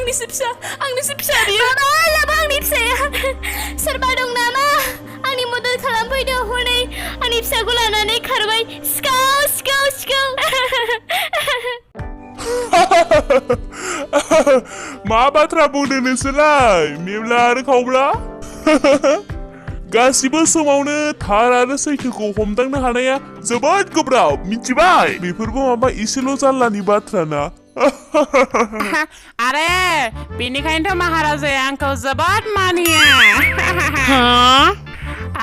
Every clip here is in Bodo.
आंनिसो फिसा बियो लाबो आंनि फिसाया सोरबा दं नामा आंनि मदद खालामफैदो हनै आंनि फिसाखौ लानानै खारबाय सिखाव मा बाथ्रा बुंदों नोंसोरलाय मेब्ला आरो खावब्ला गासिबो समावनो थार आरो सैथोखौ हमदांनो हानाया जोबोद गोब्राब मिथिबाय बेफोरबो माबा एसेल' जारलानि बाथ्रा ना अरे बेनिखायनोथ' महाराजाया आंखौ जोबोद मानिया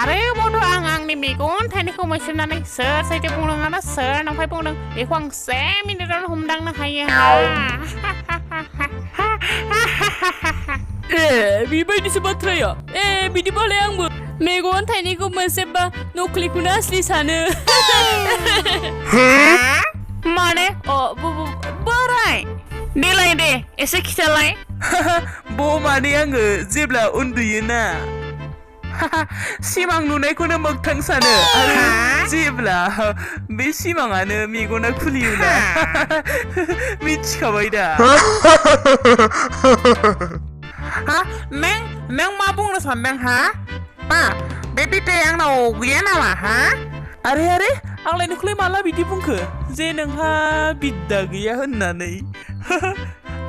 अरे बड' आंनि मेगन थाइनैखौ मोनसेनानै सोर सैथो बुंदों आरो सोर नंखाय बुंदों बेखौ आं 1 मिनिटावनो हमदांनो हायो बेबायदिसो बाथ्राया बिदिबालाय आंबो मेगन थाइनैखौ मोनसेबा नख्लिखौनो असलि सानो माने बोराय देलाय दे एसे खिथालाय माने आङो जेब्ला उन्दुयोना सिमां नुनायखौनो मोगथां सानो आरो जेब्ला बे सिमाङानो मेगना खुलियोना मिथिखाबाय दा नों मा बुंनो सानदों मा बे बिद्दाया आंनाव गैया नामा आरे आंलाय नोंखौलाय माला बिदि बुंखो जे नोंहा बिद्दा गैया होननानै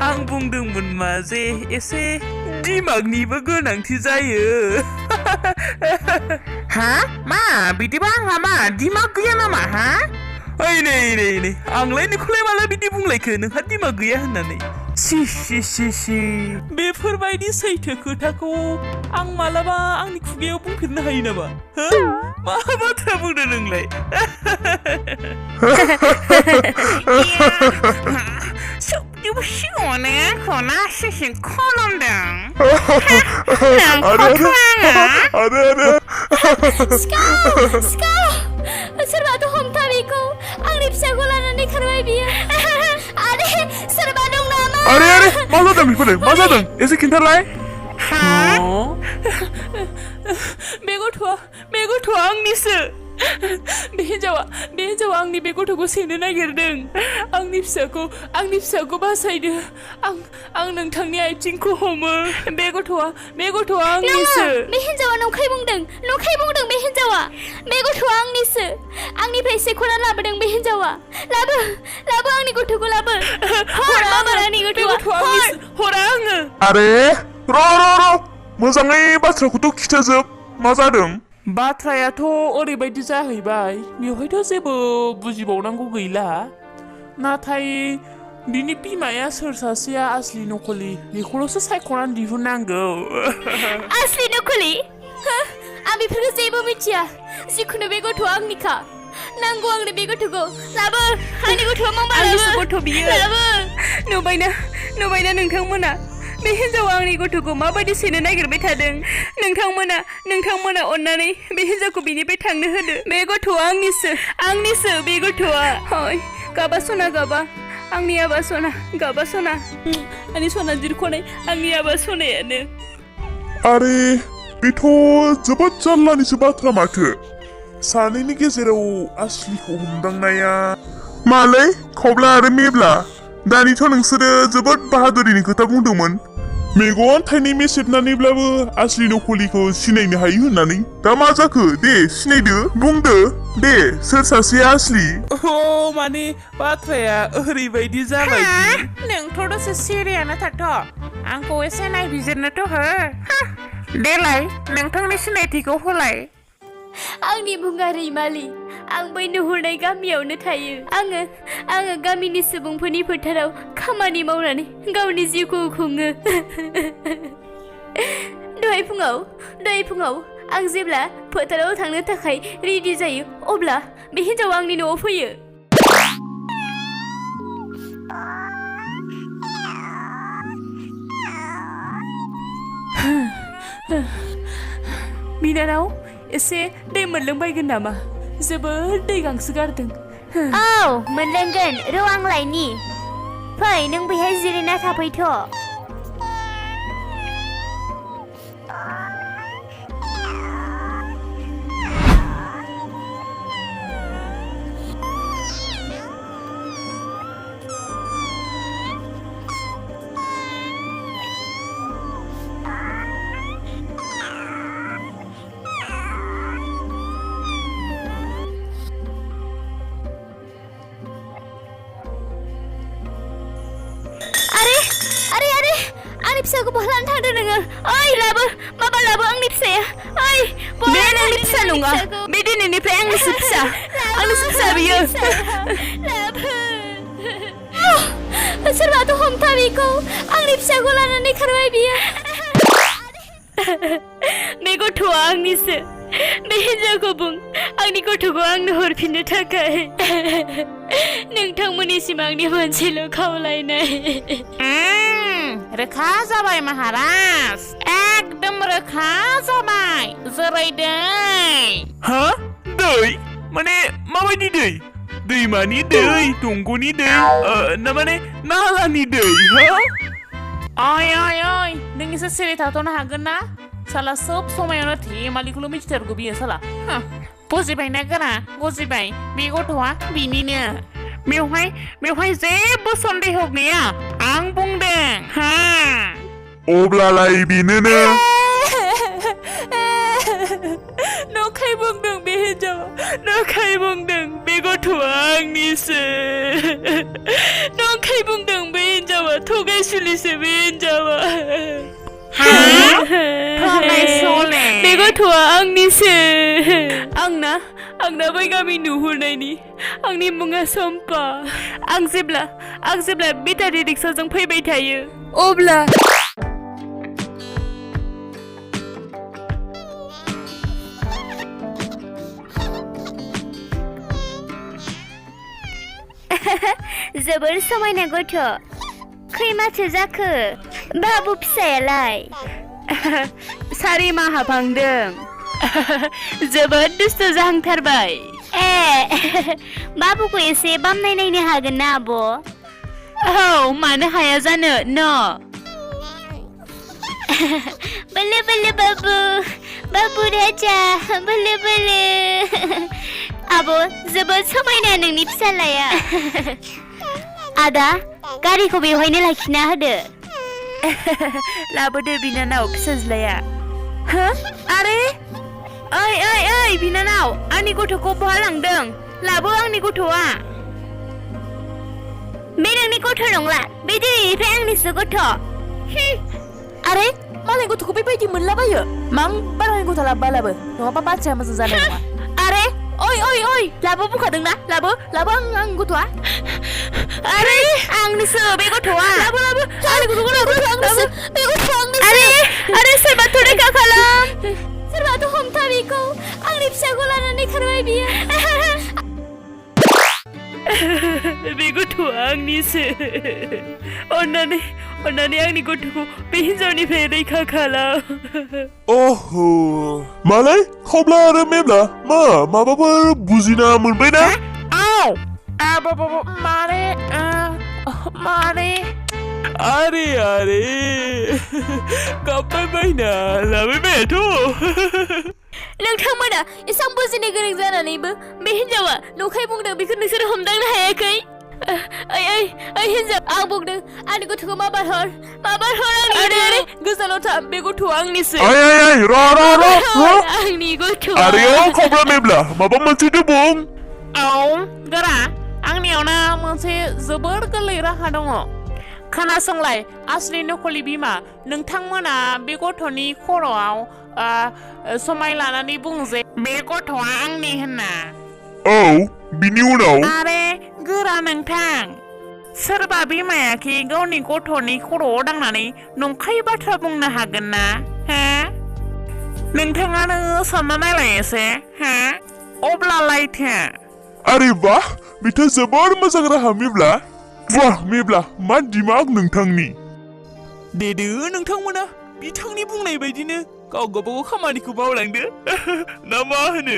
आं बुंदोंमोन मा जे एसे दिमागनिबो गोनांथि जायो मा बिदिबा आंहा मा दिमाग गैया नामा ओइ नै आंलाय नोंखौलाय माला बिदि बुंलायखो नोंहा दिमाग गैया होननानै सि बेफोरबायदि सैथो खोथाखौ आं मालाबा आंनि खुगायाव बुंफेरनो हायो नामा मा बाथ्रा बुंदों नोंलाय सबनिबो सिगाङावनो आंखौ नासयसो खालामदों सोरबाथ' हमथा बेखौ आंनि फिसाखौ लानानै खारबाय बियो आरे सोरबा दं नामा आरे मा जादों बेफोरो मा जादों एसे खिन्थालाय बे गथ'आ आंनिसो बे हिन्जावा आंनि बे गथ'खौ सेनो नागिरदों आंनि फिसाखौ बासायदो आं नोंथांनि आथिंखौ हमो बे गथ'आ आंनिसो बे हिन्जावा नंखाय बुंदों बे हिन्जावा बे गथ'आ आंनिसो आंनिफ्राय सेख'ना लाबोदों बे हिन्जावा लाबो आंनि गथ'खौ लाबो आंनि गथ'आ हरा आङो आरे र' मोजाङै बाथ्राखौथ' खिथाजोब मा जादों बाथ्रायाथ' ओरैबायदि जाहैबाय बेवहायथ' जेबो बुजिबावनांगौ गैला नाथाय बिनि बिमाया सोर सासेया असलि नकलि बेखौल'सो सायख'नानै दिहुननांगौ असलि नकलि आं बेफोरखौ जेबो मिथिया जिखुनु बे गथ'आ आंनिखा नांगौ आंनो बे गथ'खौ लाबो आंनि गथ'आ आंनिसो गथ' बियो लाबो नुबायना नोंथांमोना बे हिन्जावा आंनि गथ'खौ माबायदि सेनो नागिरबाय थादों नोंथांमोना अन्नानै बे हिन्जावखौ बिनिफ्राय थांनो होदो बे गथ'आ आंनिसो बे गथ'आ हय गाबा सना गाबा आंनि आबा सना गाबा सना आंनि सना जिरख'नाय आंनि आबा सनायानो आरे बेथ' जोबोद जारलानिसो बाथ्रा माथो सानैनि गेजेराव असलिखौ हमदांनाया मालै खावब्ला आरो मेब्ला दानिथ' नोंसोरो जोबोद बाहादुरिनि खोथा बुंदोंमोन मेगन थाइनै मेसेबनानैब्लाबो असलि नकलिखौ सिनायनो हायो होननानै दा मा जाखो दे सिनायदो बुंदो दे सोर सासेया असलि माने बाथ्राया ओरैबायदि जाबाय नोंथ' दसे सिरियानो थाथ' आंखौ एसे नायबिजिरनोथ' हो देलाय नोंथांनि सिनायथिखौ होलाय आंनि मुङा रैमालि आं बै नुहुरनाय गामियावनो थायो आङो गामिनि सुबुंफोरनि फोथाराव खामानि मावनानै गावनि जिउखौ खुङो दहाय फुङाव आं जेब्ला फोथाराव थांनो थाखाय रेडि जायो अब्ला बे हिन्जावा आंनि न'आव फैयो बिनानाव एसे दै मोनलोंबायगोन नामा जोबोद दै गांसो गारदों मोनलोंगोन र' आं लायनि फै नों बेहाय जिरायना थाफैथ' फिसाखौ बहा लानो थांदों नोङो ओइ लाबो माबा लाबो आंनि फिसाया ओइ बे नोंनि फिसा नङा बे दिनैनिफ्राय आंनिसो फिसा आंनिसो फिसा बियो लाबो सोरबाथ' हमथा बेखौ आंनि फिसाखौ लानानै खारबाय बियो बे गथ'आ आंनिसो बे हिन्जावखौ बुं आंनि गथ'खौ आंनो हरफिननो थाखाय नोंथांमोननिसिम आंनि मोनसेल' खावलायनाय रोखा जाबाय महाराज एकदम रोखा जाबाय जेरै दै हा दै माने माबायदि दै दैमानि दै दंग'नि दै ना माने नालानि दै हा ओइ ओइ ओइ नोंनिसो सिरि थाथ'नो हागोन ना साला सोब समायावनो धेमालिखौल' मिथिथारगौ बियो साला बुजिबायना गोरा बुजिबाय बे गथ'आ बिनिनो बेवहाय जेबो सन्देह गैया आं बुंदों हा अब्लालाय बेनोनो नंखाय बुंदों बे हिन्जावा नंखाय बुंदों बे गथ'आ आंनिसो नंखाय बुंदों बे हिन्जावा थगायसुलिसो बे हिन्जावा बे गथ'आ आंनिसो आंना बै गामि नुहुरनायनि आंनि मुङा सम्पा आं जेब्ला बेटारि रिक्साजों फैबाय थायो अब्ला जोबोर समायना गथ' खै माथो जाखो बाबु फिसायालाय 4 माह हाबहांदों जोबोद दुस्त जाहांथारबाय बाबुखौ एसे बामनाय नायनो हागोन ना आब' औ मानो हाया जानो न बोलो बोलो बाबु राजा बोलो बोलो आब' जोबोद समायना नोंनि फिसालाया आदा गारिखौ बेवहायनो लाखिना होदो लाबोदो बिनानाव फिसाज्लाया आरे ओइ बिनानाव आंनि गथ'खौ बहा लांदों लाबो आंनि गथ'आ बे नोंनि गथ' नंला बे दिनैनिफ्राय आंनिसो गथ' आरे मालाय गथ'खौ बेबायदि मोनलाबायो मां बाराय गथ' लाबो नङाबा बाथ्राया मोजां जानाय नङा आरे ओइ लाबो बुंखादोंना लाबो आं गथ'आ आरे आंनिसो बे गथ'आ लाबो आंनि गथ'खौ लाबो आंनिसो बे गथ'आ आंनिसो आरे सोरबाथ' रैखा खालाम सोरबाथ' हमथा बेखौ आंनि फिसाखौ लानानै खारबाय बियो बे गथ'आ आंनिसो अन्नानै आंनि गथ'खौ बे हिन्जावनिफ्राय रैखा खालाम अह मालाय खावब्ला आरो मेब्ला माबाफोर बुजिना मोनबाय ना मारे आरे गाबबाय बायना लाबायबायाथ' नोंथांमोना एसां बुजिनो गोरों जानानैबो बे हिन्जावा नंखाय बुंदों बेखौ नोंसोर हमदांनो हायाखै ओइ हिन्जाव आं बुंदों आंनि गथ'खौ माबार हर आंनि गोजानाव था बे गथ'आ आंनिसो आंनि गथ' आरे खावब्ला मेब्ला माबा मोनसे बुं गोरा आंनियावनो मोनसे जोबोर गोरलै राहा दङ खोनासंलाय आसलि नखलि बिमा नोंथांमोना बे गथ'नि खर'आव समाय लानानै बुं जे बे गथ'आ आंनि होनना औ बिनि उनाव आरे गोरा नोंथां सोरबा बिमायाखि गावनि गथ'नि खर'आव दांनानै नंखाय बाथ्रा बुंनो हागोन ना नोंथाङानो सानना नायलाय एसे अब्लालायथो आरे वाह बेथ' जोबोर मोजां राहा मेब्ला वाह मेब्ला मा दिमाग नोंथांनि देदो नोंथांमोना बिथांनि बुंनाय बायदिनो गाव गावबागाव खामानिखौ मावलांदो ना मा होनो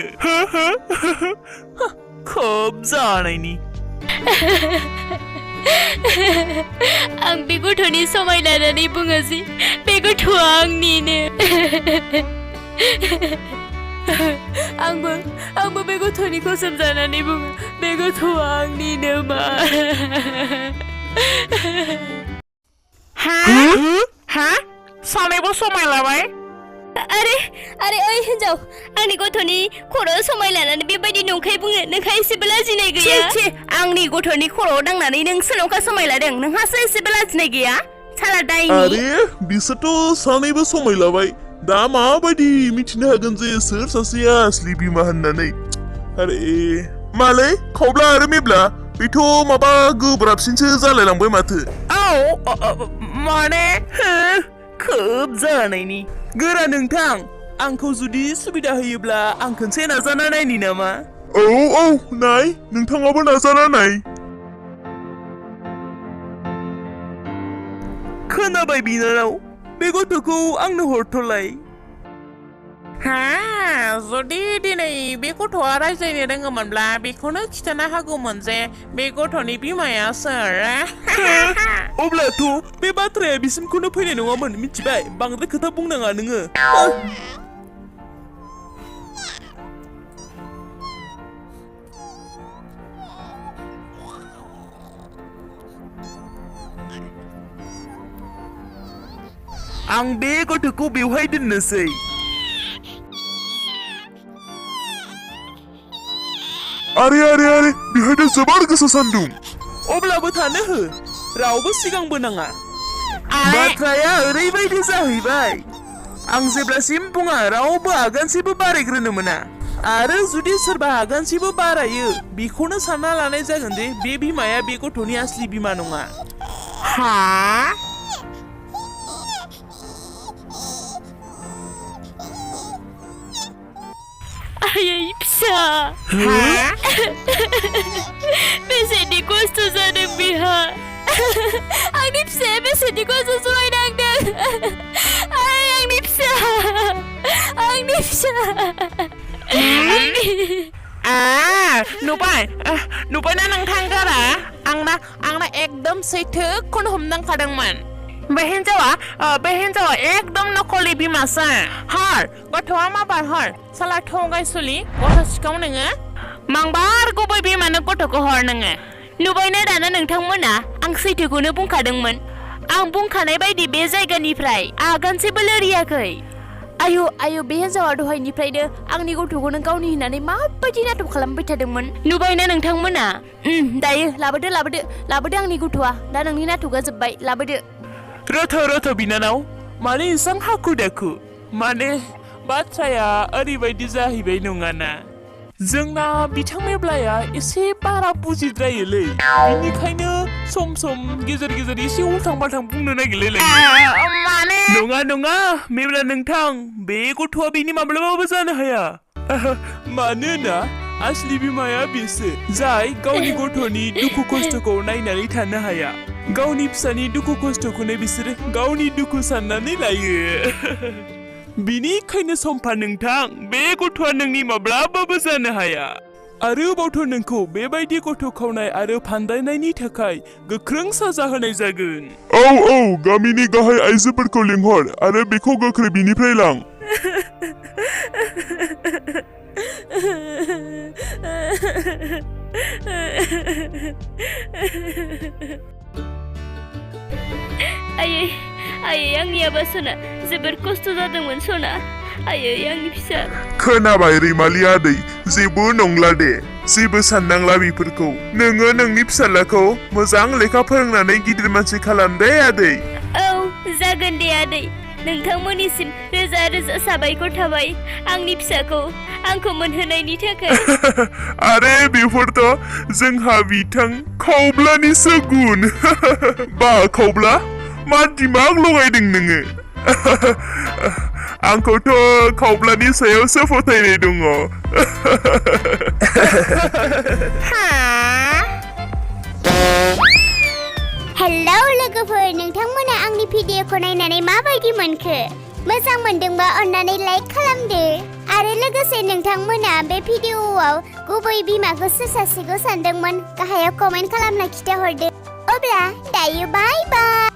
खोब जानायनि आं बे गथ'नि समाय लानानै बुङोसै बे गथ'आ आंनिनो आंबो बे गथ'नि कसम जानानै बुङो बे गथ'आ आंनिनो मा सानैबो समाय लाबाय आरे ओइ हिन्जाव आंनि गथ'नि खर'आव समाय लानानै बेबायदि नंखाय बुङो नोंहा एसेबो लाजिनाय गैया आंनि गथ'नि खर'आव दांनानै नों सोरनावखा समाय लादों नोंहासो एसेबो लाजिनाय गैया साला दायनि आरे बिसोरथ' सानैबो समाय लाबाय दा माबायदि मिथिनो हागोन जे सोर सासेया असलि बिमा होननानै आरे मालै खावब्ला आरो मेब्ला बेथ' माबा गोब्राबसिनसो जालायलांबाय माथो माने खोब जानायनि गोरा नोंथां आंखौ जुदि सुबिदा होयोब्ला आं खनसे नाजाना नायनि नामा औ नाय नोंथाङाबो नाजाना नाय खोनाबाय बिनानाव बे गथ'खौ आंनो हरथ'लाय जुदि दिनै बे गथ'आ रायज्लायनो रोङोमोनब्ला बेखौनो खिथानो हागौमोन जे बे गथ'नि बिमाया सोर अब्लाथ' बे बाथ्राया बिसिमखौनो फैनाय नङामोन मिथिबाय बांद्राय खोथा बुंनाङा नोङो आं बे गथ'खौ बेवहाय दोननोसै आरे बेहायथ' जोबोर गोसा सान्दुं अब्लाबो थानो हो रावबो सिगांबो नाङा बाथ्राया ओरैबायदि जाहैबाय आं जेब्लासिम बुङा रावबो आगानसेबो बारायग्रोनो मोना आरो जुदि सोरबा आगानसेबो बारायो बेखौनो सानना लानाय जागोन जे बे बिमाया बे गथ'नि असलि बिमा नङा आयै फिसा बेसेदि खस्थ' जादों बेहा आंनि फिसाया बेसेदि खस्थ' सहायनांदों आंनि फिसा नुबायना नोंथां गारा आंना एकदम सैथोखौनो हमदांखादोंमोन बे हिन्जावा एकदम नकलि बिमासो हर गथ'आ माबार हर साला थगायसुलि गथ' सिखाव नोङो मांबार गुबै बिमानो गथ'खौ हर नोङो नुबायना दाना नोंथांमोना आं सैथोखौनो बुंखादोंमोन आं बुंखानाय बायदि बे जायगानिफ्राय आगानसेबो लोरियाखै आयु बे हिन्जावा दहायनिफ्रायनो आंनि गथ'खौनो गावनि होननानै माबायदि नाटक खालामबाय थादोंमोन नुबायना नोंथांमोना दायो लाबोदो आंनि गथ'आ दा नोंनि नाटकआ जोब्बाय लाबोदो रथ' बिनानाव माने इसां हाखु दाखु माने बाथ्राया ओरैबायदि जाहैबाय नङाना जोंना बिथां मेब्लाया एसे बारा बुजिद्रायोलै बेनिखायनो सम गेजेर एसे उल्थां बाल्थां बुंनो नागिरलायलायो नङा मेब्ला नोंथां बे गथ'आ बेनि माब्लाबाबो जानो हाया मानोना असलि बिमाया बेसो जाय गावनि गथ'नि दुखु खस्थ'खौ नायनानै थानो हाया गावनि फिसानि दुखु खस्थ'खौनो बिसोरो गावनि दुखु साननानै लायो बिनिखायनो सम्फा नोंथां बे गथ'आ नोंनि माब्लाबाबो जानो हाया आरोबावथ' नोंखौ बेबायदि गथ' खावनाय आरो फान्दायनायनि थाखाय गोख्रों साजा होनाय जागोन औ गामिनि गाहाय आइजोफोरखौ लिंहर आरो बेखौ गोख्रै बिनिफ्राय लां आयै आंनि आबा सना जोबोर खस्थ' जादोंमोन सना आयै आंनि फिसा खोनाबाय रैमालि आदै जेबो नंला दे जेबो साननांला बेफोरखौ नोङो नोंनि फिसालाखौ मोजां लेखा फोरोंनानै गिदिर मानसि खालाम दे आदै औ जागोन दे आदै नोंथांमोननिसिम रोजा साबायखर थाबाय आंनि फिसाखौ आंखौ मोनहोनायनि थाखाय आरे बेफोरथ' जोंहा बिथां खावब्लानिसो गुन बा खावब्ला मा दिमाग लगायदों नोङो आंखौथ' खावब्लानि सायावसो फोथायनाय दङ हेलौ लोगोफोर नोंथांमोना आंनि भिडिअखौ नायनानै माबायदि मोनखो मोजां मोनदोंबा अन्नानै लाइक खालामदो आरो लोगोसे नोंथांमोना बे भिडिअआव गुबै बिमाखौ सोर सासेखौ सानदोंमोन गाहायाव कमेन्ट खालामना खिथाहरदो अब्ला दायो बाय बाय